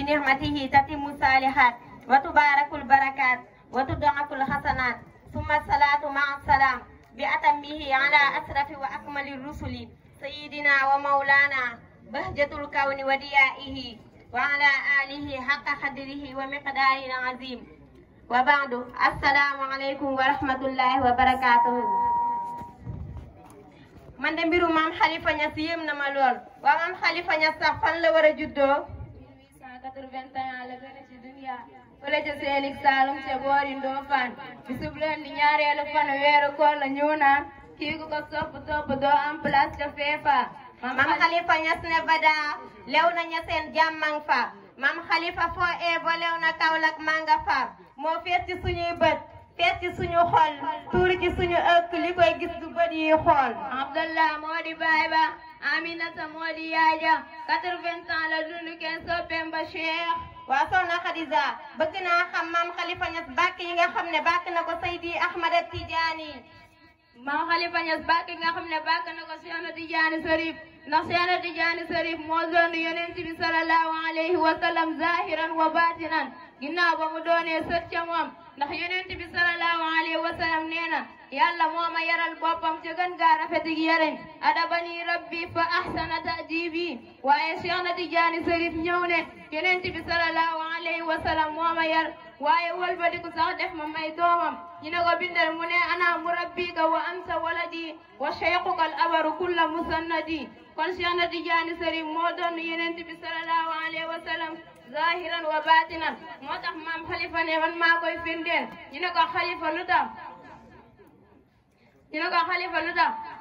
بنعمته تتم الصالحات وتبارك البركات وتضاعف الحسنات ثم الصلاة مع السلام بأتمه على أشرف وأكمل الرسل سيدنا ومولانا بهجة الكون وديائه وعلى آله حق قدره ومقداره العظيم وبعد السلام عليكم ورحمة الله وبركاته. man de mbiru maam Khalifa Niass yéem na ma lool waa maam Khalifa Niass sax fan la war a juddoo 1881 la gën ci dunya fële ca Sélig Saalum ca boori Ndofane bisub leen di ñaareelu fan weeru koor la ñëw naan kii ku ko topp doo am place ca feefa maam Khalifa Niass ne bada lew na ñaseen jàmmang fa maam Khalifa foo eebo lew na Kaolack manga fa moo fees ci suñuy bët fees ci suñu xol tuuri ci suñu ëkk li koy gis du bët yi xool Abdallah moo di baay ba Aminata moo di yaay ja 80 ans la dund kenn soppeem ba Cheikh waa soxna Khadija bëgg naa xam maam Khalifa Niass bàkk yi nga xam ne bàkk na ko Seydi Ahmad Tidiane maam Khalifa Niass bàkk yi nga xam ne bàkk na ko Cheikh Tidiane Sarif ndax Cheikh Tidiane Sarif moo doon yonent bi sallallahu alayhi wa sallam zahiran wa batinan ginnaaw ba mu doonee sët ca moom ndax yonent bi sallallahu alayhi wa sallam nee na yàlla moo ma yaral boppam ca gën gaa rafetig yareñ adabani rabbi fa ahsana ta'dibi waaye Cheikh Tidiane Sarif ñëw ne yonent bi sallallahu alayhi wa sallam moo ma yar waaye wëlbatiku sax def ma may doomam ñu ne ko bindal mu ne ana murabbika wa anta waladi wa shaykhuka al abaru kulla musannadi kon Cheikh Tidiane Sarif moo doon yonent bi sallallahu alayhi wa sallam zahiran wa batinan moo tax maam Khalifa ne man maa koy firndeel ñu ne ko Khalifa lu tax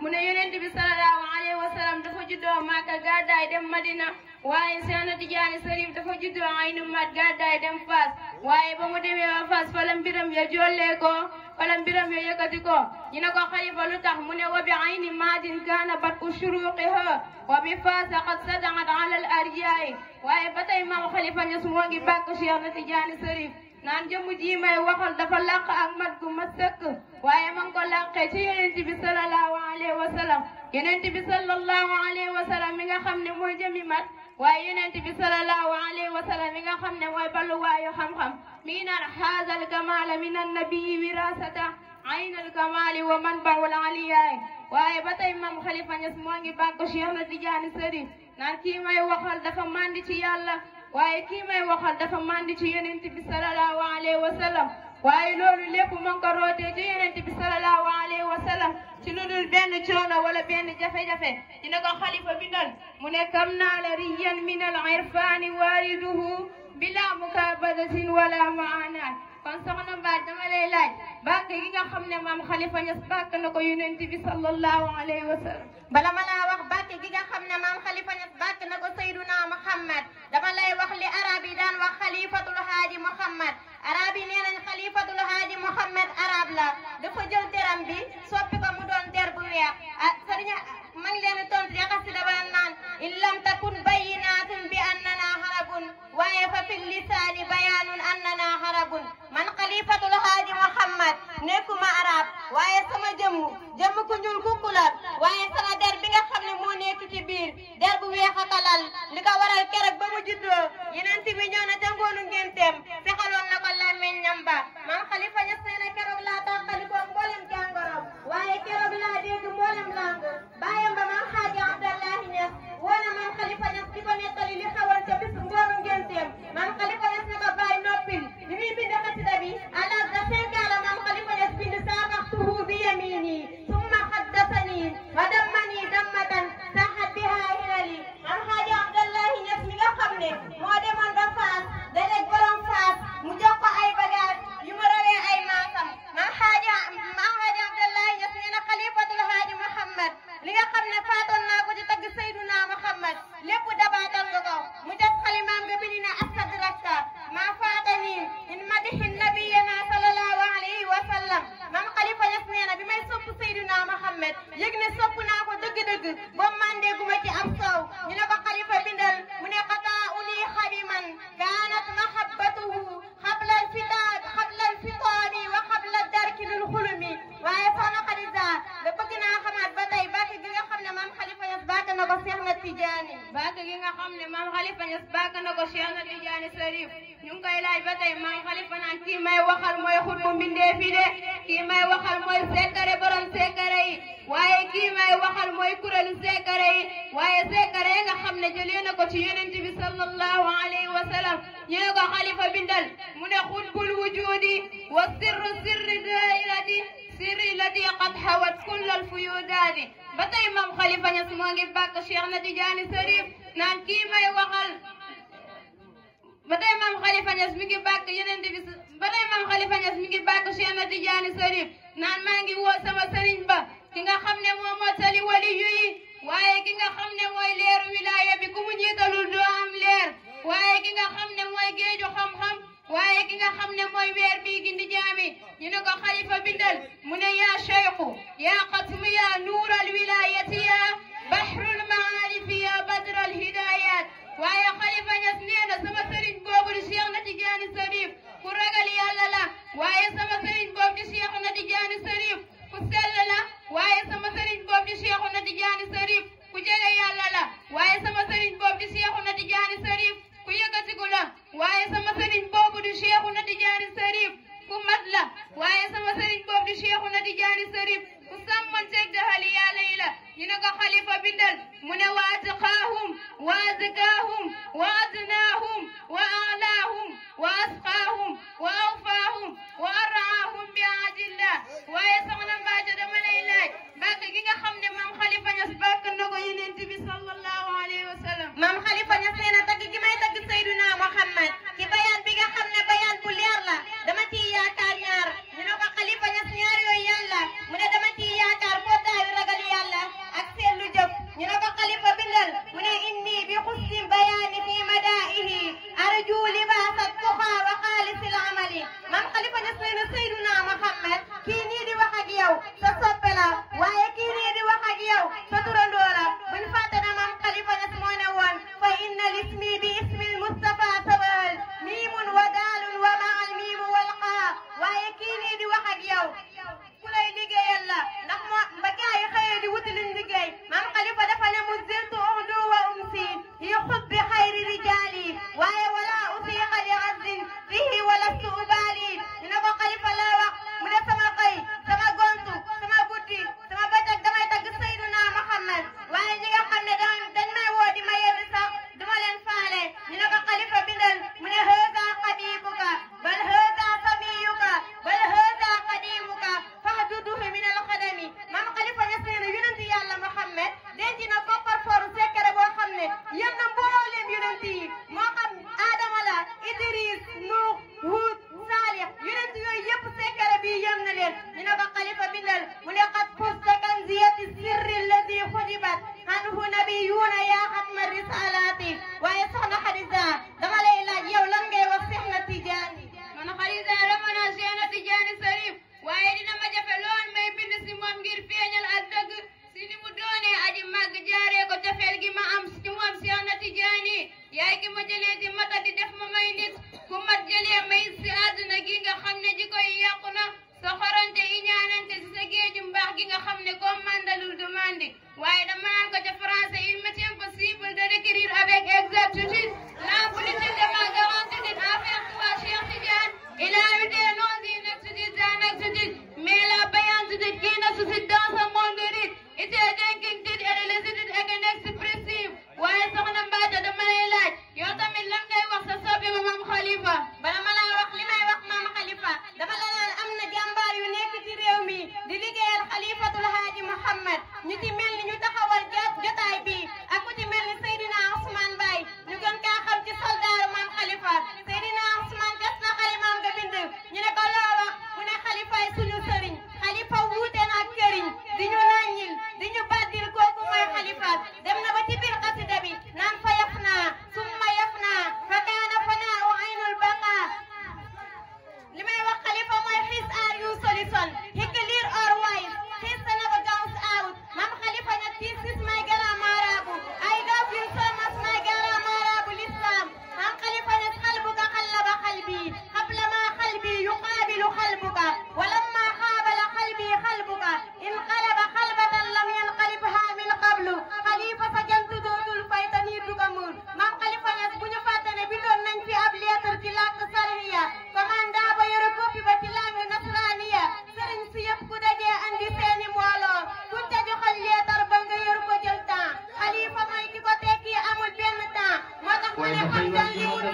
mu ne yonent bi sallallahu alayhi wa sallam dafa juddoo Makka gàddaay dem Madina waaye Cheikh Tidiane Sarif dafa juddoo Aynu Mat gàddaay dem Fass waaye ba mu demee ba Fass fa la mbiram ya jollee ko fa la mbiram ya yëkkati ko ñu ne ko Khalifa lu tax mu ne wa bi ayni maadin kaana bat u shuruqiha wa bi Fass qad sadangat ala al arjaa'i waaye ba tey maam Khalifa Niass moo ngi bàkk Cheikh Tidiane Sarif naan jëmu ji may waxal dafa làq ak mat gu mat sëkk waaye man ko làqee ci yonent bi sallallahu alayhi wa sallam yonent bi sallallahu alayhi wa sallam mi nga xam ne mooy jëmi mat waaye yonent bi sallallahu alayhi wa sallam mi nga xam ne mooy balluwaayu xam-xam mi ngi naan haazal kamaala min annabii wirasata aynal kamaali wa manbaul aliyaay waaye ba tey maam Khalifa Niass moo ngi bàkk Cheikh Tidiane Sarif naan kii may waxal dafa mandi ci yàlla waaye kii may waxal dafa mandi ci yonent bi sallallahu alayhi wa sallam waaye loolu lépp mu ngi ko rootee ci yonent bi sallallahu alayhi wa sallam ci lu dul benn coono wala benn jafe-jafe dina ko Khalifa bindal mu ne kam naala riyan min al irfani wariduhu bila mukabadatin wala maanaat kon soxna Mbaye dama lay laaj bàkk gi nga xam ne maam Khalifa Niass bàkk na ko yonent bi sallallahu alayhi wa sallam bala ma laa wax bàkk gi nga xam ne maam Khalifa Niass bàkk na ko Seyduna Muhammad dama lay wax li arab yi daan wax Khalifatul Haadi Muhammad arab yi nee nañ Khalifatul Haadi Muhammad arab la dafa jël deram bi soppi ko mu doon der bu weex sëriñ ma ngi leen tontu ya xasida ba naan in lam takun bayyinatun bi annana harabun waaye fa fil lisaani bayaanun annana harabun man Khalifatul Haadi Muhammad nekkuma arab waaye sama jëmm ku ñuul kukku la waaye sama der bi nga xam ne moo nekk ci biir der bu weex a kalal li ko waral keroog ba mu juddoo yeneen bi ñëw na ca ngoonu ngenteem fexaloon na ko làmmiñam ba man Khalifa Niass nee na keroog laa tàqalikoo mboolem jàngoroom waaye keroog laa dégg mboolem lang bàyyam ba man Xaaji Abdallahi Niass woona man Khalifa Niass di ko nettali li xewoon ca bis ngoonu ngenteem man Khalifa Niass ne ko bàyyi noppil li muy bind xasida bi à l'âge de 5 ans la man Khalifa Niass bind saamaxtuhu bi yamini summa xaddasani wa dammani dammatan saxat biha hilali man Xaaji Abdallahi Niass mi nga xam ne moo demoon ba Faas na ko Cheikh na Tidiane Cherif ñu ngi koy laaj ba tey maam Khalifa naan kii may waxal mooy xutbu mbindee fi de kii may waxal mooy sekkare borom sekkare yi waaye kii may waxal mooy kuréelu sekkare yi waaye sekkare yi nga xam ne jëlee na ko ci yonent bi sallallahu alayhi wa sallam ñu ne ko Khalifa bindal mu ne xutbul wujudi wa sirru sirri dairati sirri lati qad hawat kull al fuyudaati ba tey maam Khalifa Niass moo ngi bàkk Cheikh na Tidiane Cherif naan kii may waxal ba tey maam Khalifa Niass mi ngi bàkk yeneen bi ba tey maam Khalifa Niass mi ngi bàkk Cheikh na Tidiane Cherif naan maa ngi woo sama sëriñ ba ki nga xam ne moo mottali waliyu yi waaye ki nga xam ne mooy leeru wilaaya bi ku mu jiitalul doo am leer waaye ki nga xam ne mooy géeju xam-xam waaye ki nga xam ne mooy weer bii gindi jaami ñu ne ko Khalifa bindal mu ne yaa cheikhu yaa qatmu yaa nuural wilaayati yaa bahrul maarifi yaa badral hidayat waaye Khalifa Niass nee na sama sëriñ boobu di Cheikh na Tidiane Cherif ku ragal yàlla la waaye sama sëriñ boobu di Cheikh na Tidiane Cherif ku sell la waaye sama sëriñ boobu di Cheikh na Tidiane Cherif ku jege yàlla la waaye sama sëriñ boobu di Cheikh na Tidiane Cherif ku yëkkatiku la waaye sama sëriñ boobu di Cheikh na Tidiane Cherif ku mat la waaye sama sëriñ boobu di Cheikh na Tidiane Cherif ku sàmmanteeg daxali yàlla yi la ñu ne ko Khalifa bindal mu ne wa atqaahum wa azkaahum wa adnaahum wa a'laahum wa asqaahum wa awfaahum wa ar'aahum bi aadillah waaye soxna Mbaaco dama lay laaj bàkk gi nga xam ne maam Khalifa Niass bàkk na ko Yonent bi sallallahu alayhi wa sallam maam Khalifa Niass nee na tagg gi may tagg Seydina Muhammad ci bayaan bi nga xam ne bayaan bu leer la dama ciy yaakaar ñaar ñu ne ko Khalifa Niass ñaar yooyu yàlla mu ne dama ciy yaakaar footaayu ragal yàlla ak seetlu jëf ñu ne ko Khalifa bindal mu ne inni bi xussi bayaani fi madaihi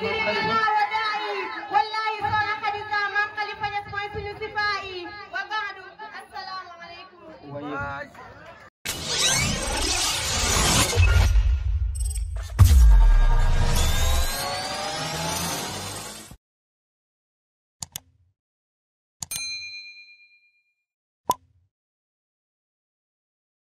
Maam Khalifa